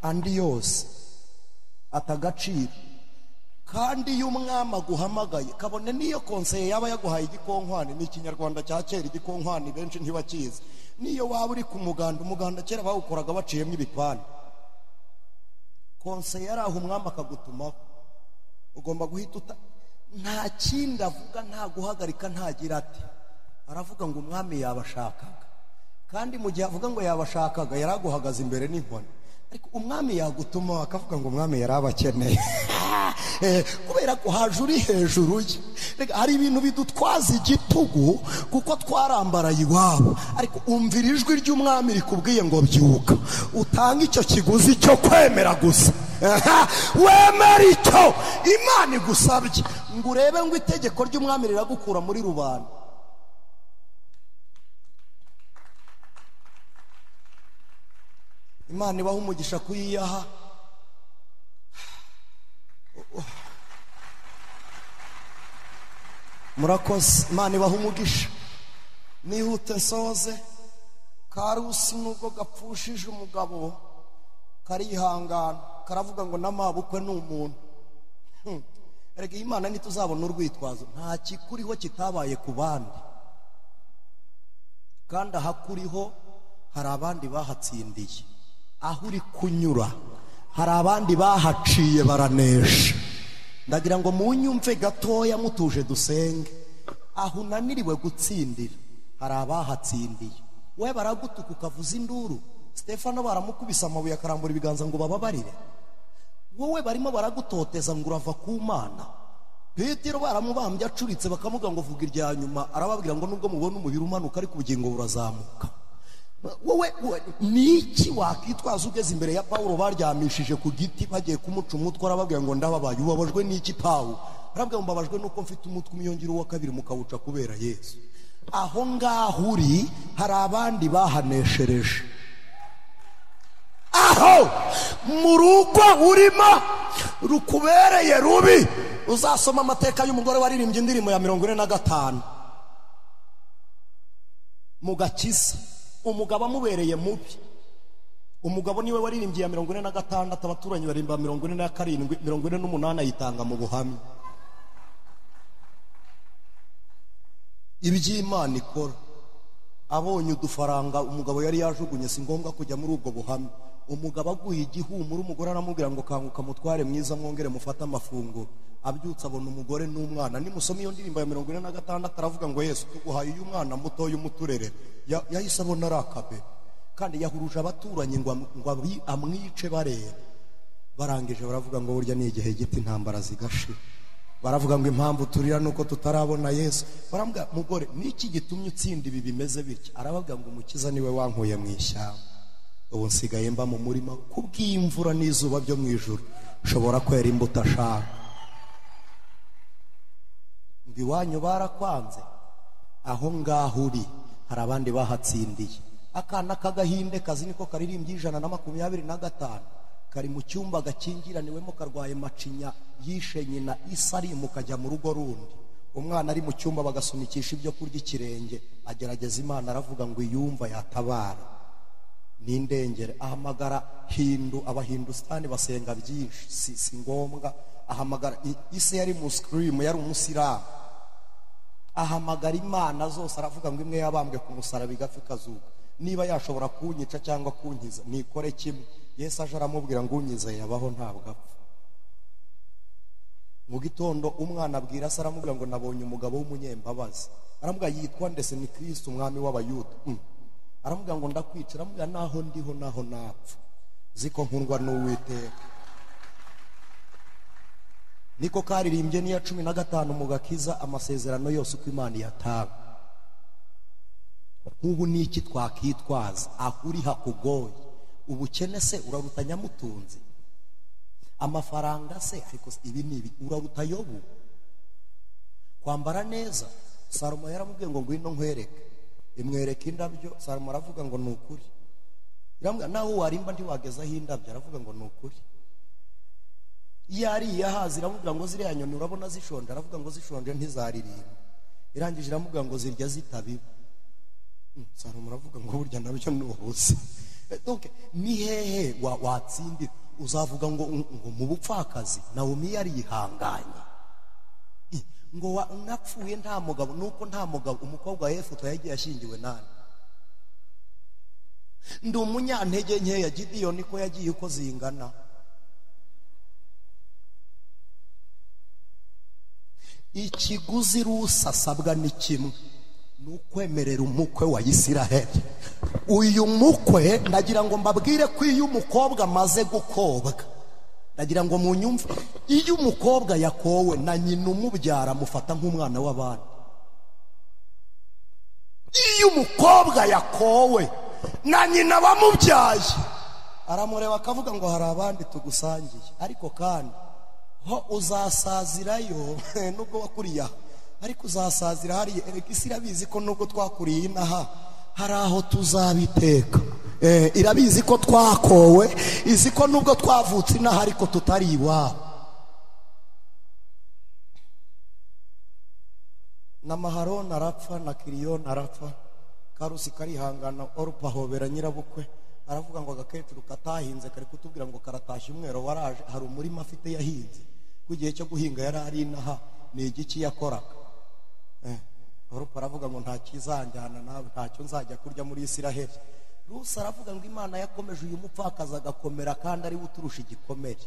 andi yose atagaciro, kandi iyo umwami aguhamagaye, kabone niyo konseye yaba yaguhaye igikonkwani, ni ikinyarwanda cya kera igikonkwani benshi ntibakizi, niyo waba uri ku muganda, umuganda kera bawukoraga baciyemo ibipande, konseye yari aho umwami akagutumaho, ugomba guhita uta, nta kindi avuga, nta guhagarika, ntagira ati, aravuga ngo umwami yabashakaga. Kandi mu gihe avuga ngo yabashakaga yaraguhagaze imbere n'inkoni, ariko umwami yagutuma akavuga ngo umwami yarabakeneye. Kubera ko haje uri hejuru ye. Reka hari ibintu bidutwaza igitugu kuko twarambaraye iwabo, ariko umvira ijwi ry'umwami rikubwiye ngo byuka utange icyo kiguzi cyo kwemera gusa. Wemera icyo Imana igusabye, ngo urebe ngo itegeko ry'umwami riragukura muri rubanda. Imana ibaha umugisha kuyiyaha. Murakoze, Imana ibaha umugisha. Nihute nsoze. Karusi nubwo gapfushije umugabo karihangana, karavuga ngo namabukwe ni umuntu. Erega Imana ntituzabona urwitwazo, nta kikuriho kitabaye ku bandi, kandi ahakuriho hari abandi bahatsindiye, aho uri kunyura hari abandi bahaciye baranesha. Ndagira ngo munyumve gatoya mutuje dusenge. Aho unaniriwe gutsindira hari abahatsindiye. We baragutuka ukavuza induru, Stefano baramukubisa amabuye akarambura ibiganza ngo bababarire. Wowe barimo baragutoteza ngo urava ku Mana. Petero baramubambye acuritse bakamuga ngo vuga irya nyuma, arababwira ngo nubwo mubona umubiri umanuka ariko ubugingo burazamuka. Wowe niki wakitwaza ugeze imbere ya Paulo baryamishije ku giti bagiye kumuca umutwe, arababwira ngo ndababaye. Ubabajwe n'iki Paulo? Arababwira ngo mbabajwe nuko mfite umutwe umyongero wa kabiri mukawuca kubera Yesu. Aho ngaho uri hari abandi bahaneshereje. Aho mu rugo urimo rukubereye rubi, uzasoma amateka y'umugore waririmbye indirimbo ya 45 mu gakiza, umugabo amubereye mubi, Umugabo niwe waririmbye ya 46, abaturanyi barimba 47, 48 ayitanga mu buhamya. Iby'Imana ikora, abonye udufaranga umugabo yari yajugunye, si ngombwa kujya muri ubwo buhamya. Umugabo aguye igihumura, umugore aramubwira ngo kanguka mutware mwiza mwongere mufate amafunguro. Abyutse abona umugore n'umwana. Nimusoma iyo ndirimbo ya 46 aravuga ngo Yesu tuguhaye uyu mwana mutoya umuturerere. Yahise abona ari akabe, kandi yahuruje abaturanyi ngo amwice bareba. Barangije baravuga ngo burya ni igihe gito intambara zigashira. Baravuga ngo impamvu turira nuko tutarabona Yesu. Barambwira mugore niki gitumye utsinda ibi bimeze bityo? Arabaga ngo umukiza niwe wankuye mu ishyamba, ubu nsigaye mba mu murima kubw'imvura n'izuba byo mu ijuru, nshobora kwera imbuto ashaka. Ngo iwanyu barakwanze, aho ngaho uri hari abandi bahatsindiye. Akana k'agahinde kazi niko karirimbye 125, kari mu cyumba gakingiraniwemo, karwaye macinya yishe nyina, isarimu kajya mu rugo rundi. Umwana ari mu cyumba bagasunikisha ibyo kurya ikirenge, agerageza Imana aravuga ngo iyumva yatabara n'indengere. Ahamagara Hindu, abahindustani basenga byinshi, si ngombwa. Ahamagara ise yari muslimu, yari umusilamu. Ahamagara imana zose aravuga ngo imwe yabambwe ku musaraba igapfa ikazuka, niba yashobora kunyica cyangwa kunkiza nikore kimwe. Yesu aje aramubwira ngo unyize yabaho ntabwo apfa. Mu gitondo umwana abwira se aramubwira ngo nabonye umugabo w'umunyembabazi. Aramubwira yitwa ndetse ni Kristo umwami w'Abayuda. Aramubwira ngo ndakwica. Aramubwira naho ndiho naho napfa, ziko nkundwa n'Uwiteka. Niko karirimbye n'iya 15 mu gakiza, amasezerano yose uko Imana yatanga. Nk'ubu niki twakitwaza aho uri hakugoye? Ubukene se uraruta nyamutunzi? Amafaranga se ariko ibi nibi uraruta Yobu? Kwambara neza, Salomo yaramubwiye ngo ngwino nkwereke, imwereka indabyo. Salomo aravuga ngo ni ukuri. Iramubwira nawe warimba ntiwagezaho indabyo, aravuga ngo ni ukuri. Yari yahazi iramubwira ngo ziriya nyoni urabona zishonje, aravuga ngo zishonje ntizaririmba. Irangije iramubwira ngo zirya zitabiba. Salomo aravuga ngo burya nabyo ni ubusa. Donc ni hehe watsindira? Uzavuga ngo mu bupfakazi Nawomi yari yihanganye, ngo napfuye nta mugabo, nuko nta mugabo. Umukobwa wa Yefuta yagiye ashyingiwe nani? Ndi umunyantege nkeya. Gidiyoni ko yagiye uko zingana. Ikiguzi Rusi asabwa ni kimwe, ni ukwemerera umukwe wa Isiraheli. Uyu mukwe ndagira ngo mbabwire ko iyo umukobwa amaze gukobwa, ndagira ngo munyumve, iyo umukobwa yakowe na nyina umubyara amufata nk'umwana w'abandi. Iyo umukobwa yakowe na nyina bamubyaye aramureba akavuga ngo hari abandi tugusangiye, ariko kandi ho uzasazirayo nubwo wakuriye aha, ariko uzasazira hariya. Erega isi irabizi ko nubwo twakuriye inaha hari aho tuzabiteka. Irabizi ko twakowe, izi ko nubwo twavutse inaha ariko tutari iwabo. Na Maharoni arapfa, na Kiriyoni arapfa, Karusi karihangana. Orupa ahobera nyirabukwe aravuga ngo agakecuru katahinze kari kutubwira ngo karatashye umwero waraje, hari umurima afite yahinze ku gihe cyo guhinga yari ari inaha, ni igiki yakoraga. Orupa aravuga ngo nta kizanjyana nawe, ntacyo nzajya kurya muri Isiraheli. Rusi aravuga ngo Imana yakomeje uyu mupfakazi agakomera kandi ari we uturusha igikomere.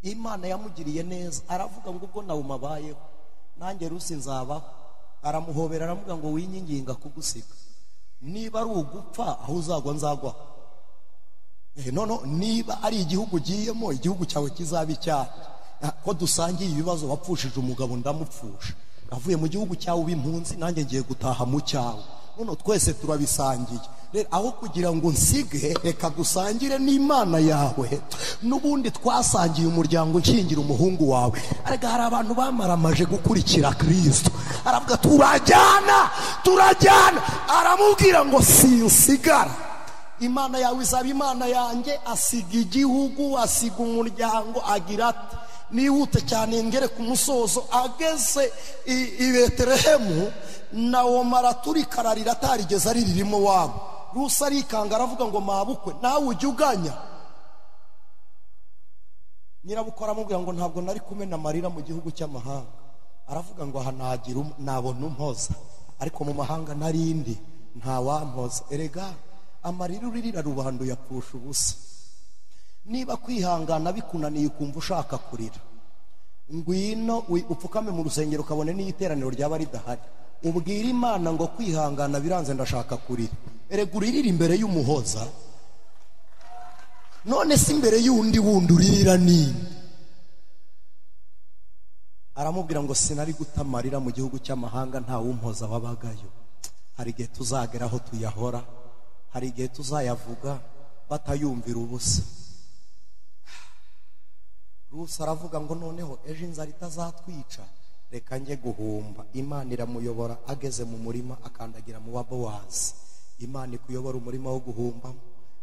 Imana yamugiriye neza. Aravuga ngo ubwo nawe umabayeho nanjye Rusi nzabaho. Aramuhobera aramuga ngo winyinginga kugusiga, niba ari ugupfa aho uzagwa nzagwa. Nono niba ari igihugu ugiyemo, igihugu cyawe kizaba icyanjye, ko dusangiye ibibazo. Wapfushije umugabo ndamupfusha, avuye mu gihugu cyawe ubimpunzi, nanjye ngiye gutaha mu cyawe, none twese turabisangiye. Rero aho kugira ngo nsige, reka dusangire n'Imana yawe, n'ubundi twasangiye umuryango nshingira umuhungu wawe. Ariko hari abantu bamaramaje gukurikira Kristo, aravuga turajyana, turajyana. Aramubwira ngo sinsigara, Imana yawe izaba Imana yanjye. Asiga igihugu, asiga umuryango, agira ati nihute cyane ngere ku musozo. Ageze i Betelehemu, Nawomi araturika ararira atarigeze ariririmo wabo. Rusi arikanga aravuga ngo mabukwe nawe ujya uganya. Nyirabukwe aramubwira ngo ntabwo nari kumena amarira mu gihugu cy'amahanga. Aravuga ngo aha nagira nabona umpoza, ariko mu mahanga narindi nta wampoza. Erega amarira uririra rubanda uyapfusha ubusa. Niba kwihangana bikunaniye ukumva ushaka kurira, ngwino upfukame mu rusengero ukabone n'iteraniro ryaba ridahari, ubwira Imana ngo kwihangana biranze ndashaka kurira. Erega uririra imbere y'umuhoza, none si imbere y'undi wundi uririra ninde? Aramubwira ngo sinari guta amarira mu gihugu cy'amahanga nta wumpoza wabagayo. Hari igihe tuzagera aho tuyahora, hari igihe tuzayavuga batayumvira ubusa. Rusi aravuga ngo noneho ejo inzara itazatwica reka njye guhumba. Imana iramuyobora, ageze mu murima akandagira mu wa Bowazi. Imana ikuyobora umurima wo guhumbamo.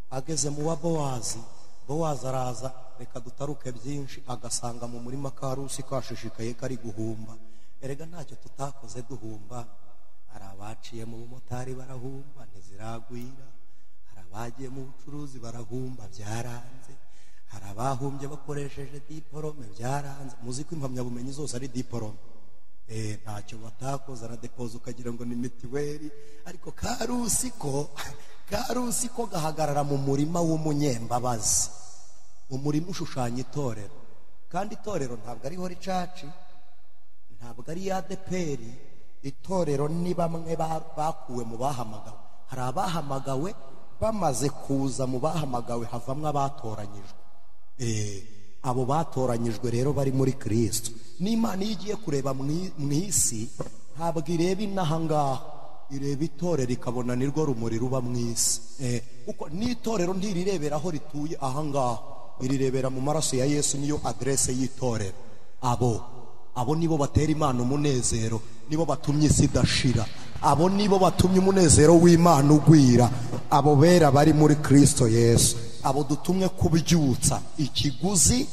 Ageze mu wa Bowazi, Bowazi araza, reka dutaruke byinshi, agasanga mu murima ka Rusi kashishikaye kari guhumba. Erega ntacyo tutakoze duhumba. Hari abaciye mu bumotari barahumba ntiziragwira, hari abagiye mu bucuruzi barahumba byaranze, hari abahumbye bakoresheje diporome byaranze. Muzi ko impamyabumenyi zose ari diporome. Ntacyo batakoze, aradepoza ukagira ngo ni mitiweli. Ariko Karusi ko gahagarara mu murima w'umunyembabazi. Umurima ushushanya itorero, kandi itorero ntabwo ari hori caci, ntabwo ari ADPR. Itorero ni bamwe bakuwe mu bahamagawe. Hari abahamagawe bamaze kuza mu bahamagawe havamwe abatoranyijwe. Abo batoranyijwe rero bari muri Kristo. N'Imana iyo igiye kureba mu isi ntabwo ireba inaha ngaha, ireba itorero ikabona nirwo rumuri ruba mu isi. Kuko n'itorero ntirirebera aho rituye aha ngaha, irirebera mu maraso ya Yesu, niyo adresse y'itorero. Abo nibo batera Imana umunezero, nibo batumye isi idashira, abo nibo batumye umunezero w'Imana ugwira, abo bera bari muri Kristo Yesu, abo dutumwe kubyutsa ikiguzi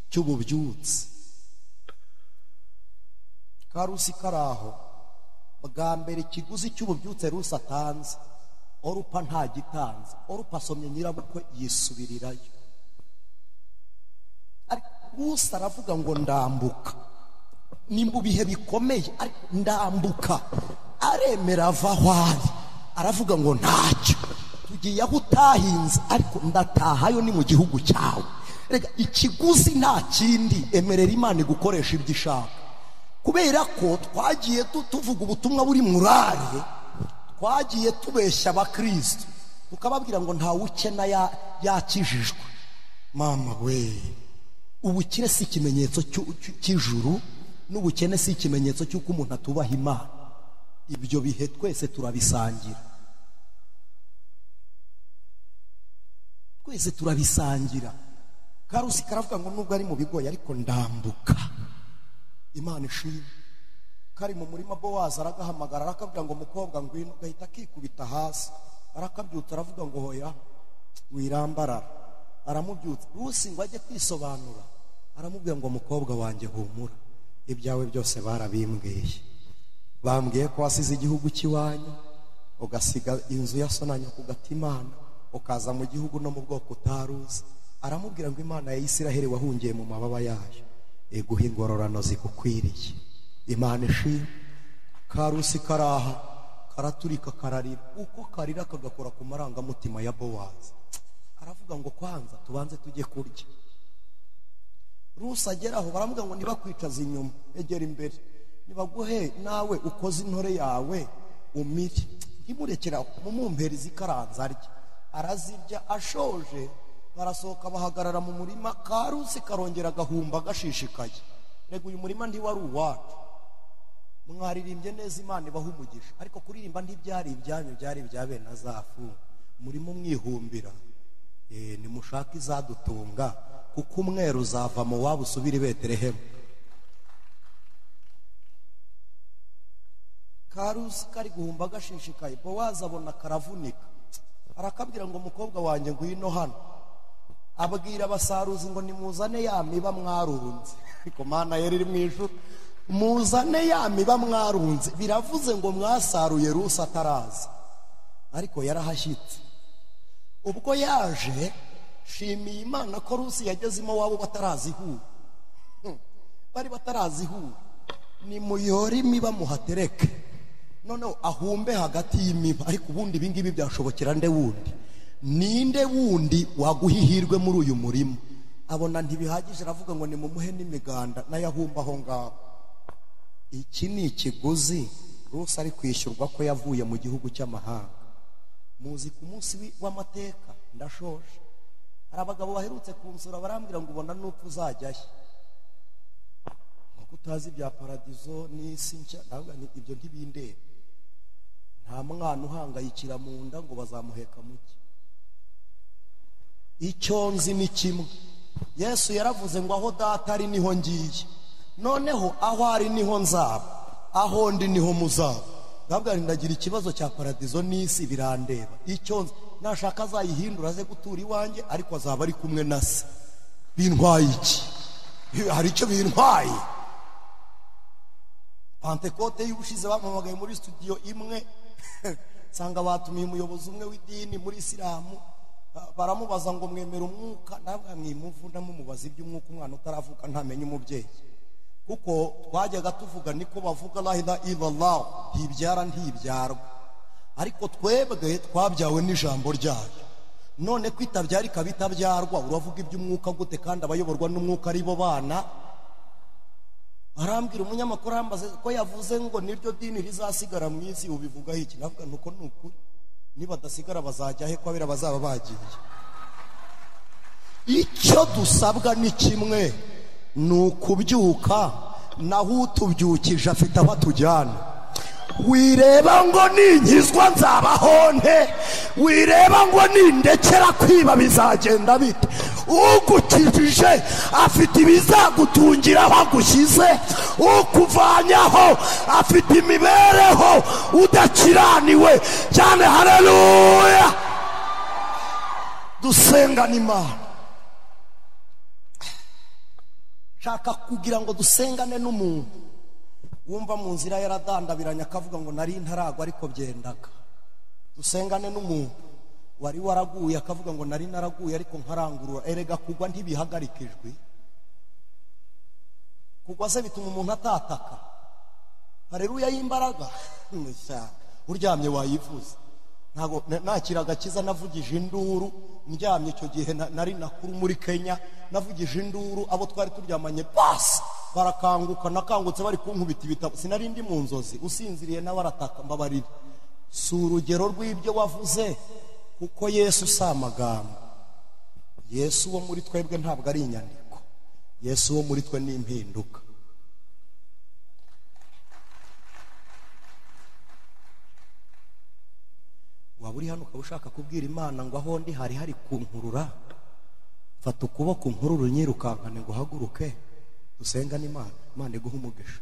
cy'ububyutse. Karusi karaho bwa mbere ikiguzi cy'ububyutse Rusi atanze, Orupa ntagitanze. Orupa asomye nyirabukwe yisubirirayo. Ariko Rusi aravuga ngo ndambuka, ni mu bihe bikomeye ariko ndambuka. Aremera ava aho ari, aravuga ngo ntacyo tugiye aho utahinze ariko ndatahayo, ni mu gihugu cyawe. Rega ikiguzi nta kindi, emerera Imana igukoresha ibyo ishaka. Kubera ko twagiye tuvuga ubutumwa buri murare, twagiye tubeshya abakristo tukababwira ngo ntawe ukena yakijijwe. Mama we, ubukire si ikimenyetso cy'ijuru, n'ubukene si ikimenyetso cy'uko umuntu atubaha Imana. Ibyo bihe twese turabisangira, twese turabisangira. Karusi karavuga ngo nubwo ari mu bigoye ariko ndambuka. Imana ishimwe. Kari mu murima Bowazi aragahamagara arakabwira ngo mukobwa ngwino, gahita kikubita hasi. Arakabyutsa aravuga ngo hoya wirambarara. Aramubyutsa. Rusi ngo ajye kwisobanura, aramubwira ngo mukobwa wanjye humura, ibyawe byose barabimbwiye. Bambwiye ko wasize igihugu cy'iwanyu, ugasiga inzu ya so na nyoko ugatimana, ukaza mu gihugu no mu bwoko utaruzi. Aramubwira ngo Imana ya Isiraheli wahungiye mu mababa yayo iguha ingororano zigukwiriye. Imana ishimwe. Karusi karaha karaturika kararira, uko karira kagakora ku marangamutima ya Bowazi. Aravuga ngo kwanza tubanze tujye kurya. Rusi ageraho baramubwira ngo ntibakwicaze inyuma, egera imbere, nibaguhe nawe ukoze intore yawe umire, ntimurekera mumumpera izikaranze arya. Arazirya ashoje, barasohoka bahagarara mu murima. Karusi karongera agahumba gashishikaye. Rega uyu murima ntiwari uwacu, mwaririmbye neza Imana ibaha umugisha, ariko kuririmba ntibyari ibyanyu, byari ibya bene Azafu. Murimo mwihumbira, nimushaka izadutunga, kuko umweru uzava mu wabo usubira i Betelehemu. Karusi kari guhumba gashishikaye. Bowazi abona karavunika, arakabwira ngo mukobwa wanjye ngwino hano. Abwira abasaruzi ngo nimuzane ya miba mwarunze. Ariko Mana yari iri mu ijuru, muzane ya miba mwarunze. Biravuze ngo mwasaruye Rusi ataraza. Ariko yarahashyitse. Ubwo yaje, shimiye Imana ko Rusi yageze iwabo batarazihura. Bari batarazihura. Ni muyore imiba muhatereke. Noneho ahumbe hagati y'imiba. Ariko ubundi ibingibi byashobokera nde wundi? Ninde wundi waguhihirwe muri uyu murimo? Abona ntibihagije, aravuga ngo nimumuhe n'imiganda nayo ahumba aho ngaho. Iki ni ikiguzi Rusi ari kwishyurwa ko yavuye mu gihugu cy'amahanga. Muzi ku munsi w'amateka, ndashoje. Hari abagabo baherutse kunsura barambwira ngo ubona n'upfu uzajyayo, nkuko utazi ibya paradizo n'isi nshya. Ndavuga nti ibyo ntibindeba. Nta mwana uhangayikira mu nda ngo bazamuheka muke. Icyo nzi ni kimwe, Yesu yaravuze ngo aho data ari niho ngiye, noneho aho ari niho nzaba, aho ndi niho muzaba. Ndavuga nti ndagira ikibazo cya paradizo n'isi birandeba. Icyo nzi, nashaka azayihindura aze gutura iwanjye, ariko azaba ari kumwe na se. Bintwaye iki? Hari icyo bintwaye? Pantekote y'ubushize bampamagaye muri studio imwe, nsanga batumiye umuyobozi umwe w'idini muri Isilamu, baramubaza ngo mwemera umwuka? Ndavuga mwimuvuna mumubaza iby'umwuka, umwana utaravuka ntamenye umubyeyi. Kuko twajyaga tuvuga niko bavuga la ilaha illallah, ntibyara ntibyarwa, ariko twebwe twabyawe n'ijambo ryayo. None kwitabyara ikaba itabyarwa, uravuga iby'umwuka gute kandi abayoborwa n'umwuka ari bo bana? Arambwira umunyamakuru arambaza ko yavuze ngo niryo dini rizasigara mu isi, ubivugaho iki? Navuga nuko ni ukuri, niba badasigara bazajya he ko abera bazaba bagiye? Icyo dusabwa ni kimwe, ni ukubyuka, naho utubyukije afite aho atujyana. Wireba ngo ninkizwa nzabaho nte, wireba ngo nindekera kwiba bizagenda bite. Ugukijije afite ibizagutungira aho agushyize, ukuvanyaho afite imibereho udakiraniwe cyane. Haleluya! Dusengane Imana. Shaka kugira ngo dusengane n'umuntu wumva mu nzira yaradandabiranye akavuga ngo nari ntaragwa ariko byendaga. Dusengane n'umuntu wari waraguye akavuga ngo nari naraguye ariko nkarangurura. Erega kugwa ntibihagarika ijwi. Kugwa se bituma umuntu atataka. Haleluya y'imbaraga. Uryamye wayivuza. Ntago nakira agakiza navugije induru ndyamye. Icyo gihe nari nakuru muri Kenya, navugije induru abo twari turyamanye basi barakanguka. Nakangutse bari kunkubita ibitabo, sinari ndi mu nzozi. Usinziriye nawe arataka, mbabarira. Si urugero rw'ibyo wavuze, kuko Yesu si amagambo. Yesu wo muri twebwe ntabwo ari inyandiko. Yesu wo muri twe ni impinduka. Waba uri hano ukaba ushaka kubwira Imana ngo aho ndi hari hari kunkurura, fata ukuboko nkururu nyirukankane ngo uhaguruke dusengane Imana. Imana iguhe umugisha.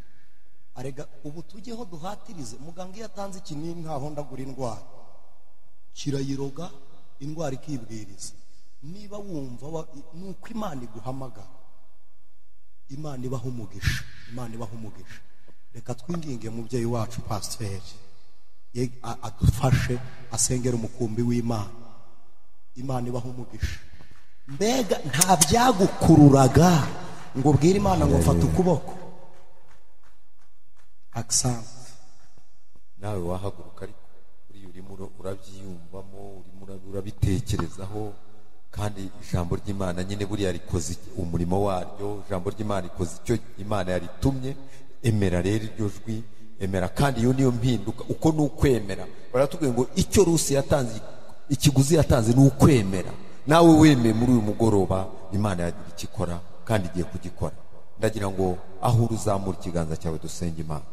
Arega ubu tujyeho duhatirize. Muganga iyo atanze ikinini ntaho ndagura indwara, kirayiroga indwara ikibwiriza. Niba wumva nuko Imana iguhamagara, Imana ibaha umugisha. Imana ibaha umugisha. Reka twinginge mubyeyi wacu pasiteri adufashe asengera umukumbi w'Imana. Imana ibaha umugisha. Mbega nta byagukururaga ngo ubwire Imana ngo mfate ukuboko. Accent. Nawe wahaguruka, ariko buriya urimo urabyiyumvamo, urimo urabitekerezaho, kandi ijambo ry'Imana nyine buriya rikoze umurimo waryo. Ijambo ry'Imana rikoze icyo Imana yaritumye. Emera rero iryo jwi, emera. Kandi iyo niyo mpinduka, uko ni ukwemera. Baratubwiye ngo icyo Rusi yatanze, ikiguzi yatanze ni ukwemera. Nawe wemeye muri uyu mugoroba, Imana yagira icyo ikora kandi igiye kugikora. Ndagira ngo aho uri uzamura ikiganza cyawe dusenge Imana.